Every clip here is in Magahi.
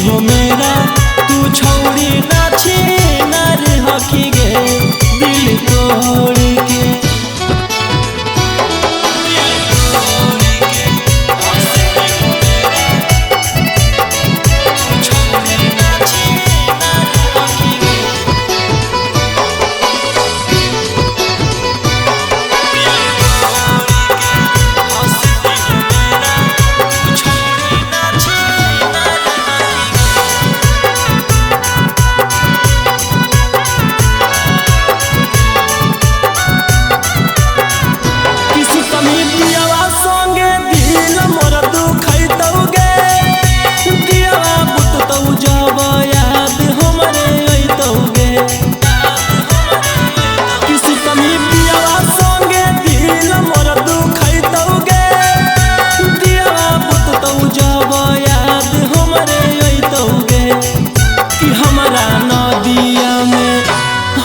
हो मेरा तू छौड़ी ना छीना रे हकी गे दिल तोड़ के।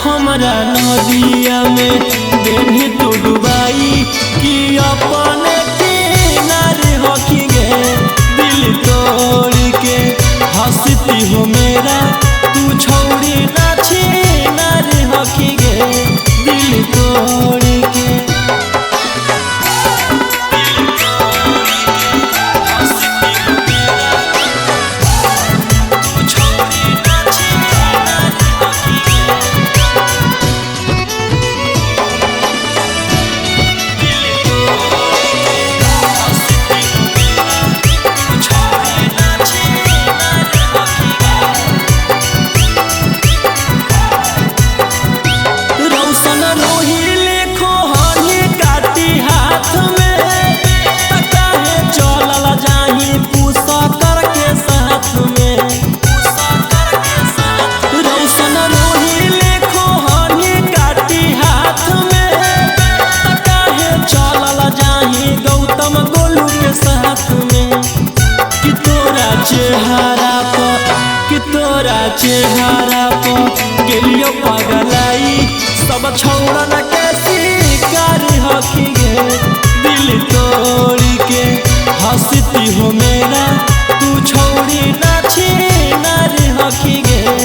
हमरा नदिया में देनी तू डुबाई कि अपने किनारे हकी गे दिल तोड़ के। हंसती हो मेरा तू छौड़ी ना छीना रे हकी गे दिल तोड़ के। कि तोरा चेहरा पर गेलियो पगलाई सब छौड़न के शिकार हकी गे दिल तोड़ के। हंसती हो मेरा तू छौड़ी ना छीना रे हकी गे।